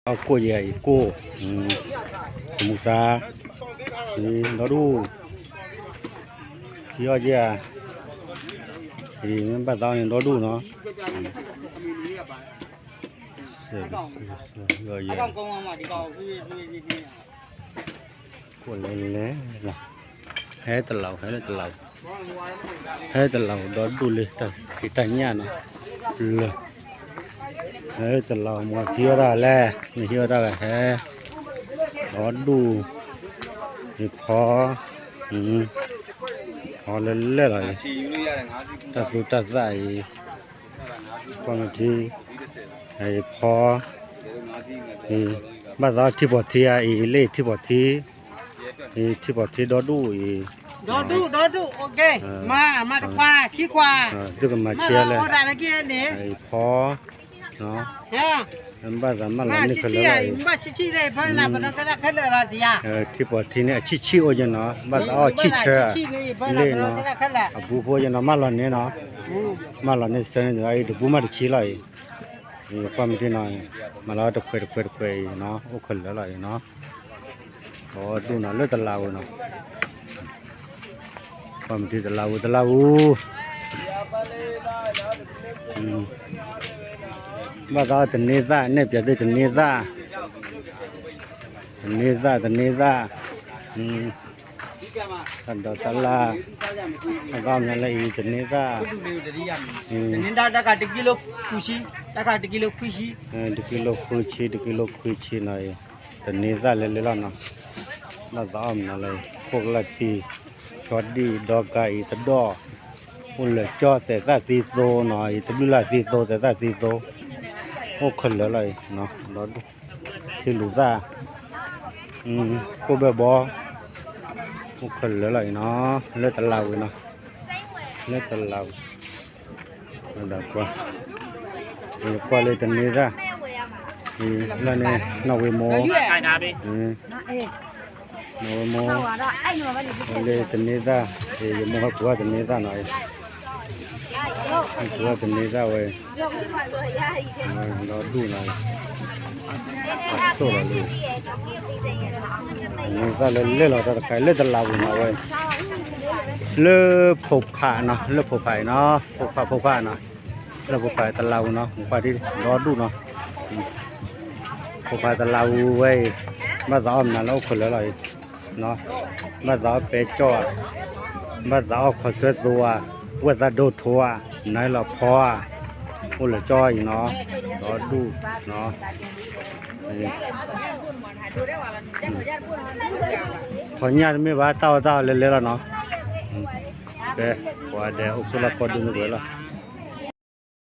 အီၣ်ကိၣ်ယဲအံၤကိၣ်, စမူစါ, ဒီဒူၣ်, ထံအီၣ်ယဲဧါ, မ့ၢ်ဘၣ်သးအီၣ်န့ၣ်ဒီဒူၣ်နီၤ, ကိၣ်လဲၤလဲၤလီၤ, ဟဲတလးဧိၤ ဟဲလၢတလးဧိၤ, ဟဲတလးဧိၤဒီဒူၣ်လၢတၢ်ဖံးတၢ်ညၣ်နီၤ, လၢ ဟဲတလးဧိၤမ့ၢ်ထံအီၣ်တၢ်လဲၣ်, မ့ၢ်ထံအီၣ်တၢ်ဂၤဟဲ, ဒီဒူၣ်, ယဖီ, ဖီလၢလဲၣ်လီၤအံၤ, တၢ်သူတၢ်သၣ်အံၤ, ကွၢ်မ့ၢ်ထံ, ယဖီ, ဘၣ်သးအီၣ်ထံပီၤထံဧါအံၤ လၢထံပီၤထံ, ထံပီၤထံဒီဒူၣ်အံၤ, ဒီဒူၣ်, မၤတခွါ, ခံခွါ, သုကမၤဆံးလဲၣ်, ယဖီ ဘၣ်သးမၢလီၤန့ၢ်ခဲလၢာ်လီၤအံၤ, ထံပီၤထံန့ၣ် အဆံးဆံးအိၣ်ယဲနီၤ, ဘၣ်သးအီၣ်ဆံးဆၢ, လၢနီၤ, အဘူးဖိယဲနီၤ, မၢလီၤန့ၢ်နီၤ, မၢလီၤန့ၢ်ဆၢန့ၣ် အံၤတဘူးမးတဆံးလီၤအံၤ, ကွၢ်မ့ၢ်ထံနီၤ, မၤလီၤတခွဲးတခွဲးတခွဲးအံၤနီၤ, အိၣ်ခဲလၢာ်လီၤအံၤနီၤ, ဒီဒူၣ်နီၤ လၢတလးဧိၤနီၤ ကွၢ်မ့ၢ်ထံတလးဧိၤ တလးဧိၤ, ဘၣ်သးအီၣ်တန့သၣ် နဲၣ်ပၠးသုတန့သၣ်, တန့သၣ် တန့သၣ်, တၢ်ဒိးတၢ်လၢ်, ဘၣ်သးအီၣ်မနုၤလၢအံၤ တန့သၣ်, တကံလိ တကံလိခွံဆံ, တကံလိခွံဆံနီၤအံၤ, တန့သၣ်လဲၤလဲၤလီၤနီၤ, ဘၣ်သးအီၣ်မနုၤလၢ ခိၣ်ကလၢ်ထံ, ဆီဒံၣ်ဒီကါအံၤတဒီၣ်, အိၣ်လၢာ်ကၠီၣ်သဲးသၣ်သံသိနီၤအံၤ တဘျုးလၢ်သံသိ သဲးသၣ်သံသိ, အိၣ်ခဲလၢာ်လီၤအံၤ, ဒီဒူၣ်, ထံလူၤသၣ်, ကိၣ်ဘၢၣ်ဘီ, အိၣ်ခဲလၢာ်လီၤအံၤနီၤ, လၢတလးဧိၤနီၤ, လၢတလးဧိၤ ဒီးကွၢ်, ကွၢ်လၢတန့သၣ်, လၢန့ၣ် နီၢ်ဝ့မိၢ်, နီၢ်ဝ့မိၢ်, လၢတန့သၣ်, ယမိၢ်ဟဲပူၤတန့သၣ်နီၤ, ဟဲပူၤတန့သၣ်ဝဲ, ဒီဒူၣ်နီၤ, အသိၣ်လီၤလံ, တန့သၣ်လၢလဲၤလီၤတၢ်တခါ လၢတလးဧိၤနီၤဝဲ လၢဖိဖးနီၤ လၢဖိဖးအံၤနီၤ ဖိဖးဖိဖးနီၤ လၢဖိဖးတလးဧိၤနီၤ မူပၢ်ဒ်ဒီဒူၣ်နီၤ ဖိဖးတလးဧိၤဝဲအံၤ ဘၣ်သးအီၣ်မနုၤလၢအိၣ်ခိးလၢာ်လီၤအံၤ ဘၣ်သးအီၣ်ပဲကၠီၣ်ဧါ ဘၣ်သးအီၣ်ခီၣ်ဆၢသိဧါ ဝဲၢ်သးဒိၣ်ထိဧါ နၤလီၤဖီဧါ အိၣ်လၢာ်ကၠီအံၤနီၤ ဒီဒူၣ်နီၤ ထီၣ်ညၣ်တမ့ၢ်ဘၣ် တၢ်အီၣ်တၢ်အီလဲၤလဲၤလီၤနီၤ ကဲ ပှၤဒဲးအိၣ်ဆိးလၢကီၢ်ဒိၣ်မ့ၢ်ပှဲၤလီၤ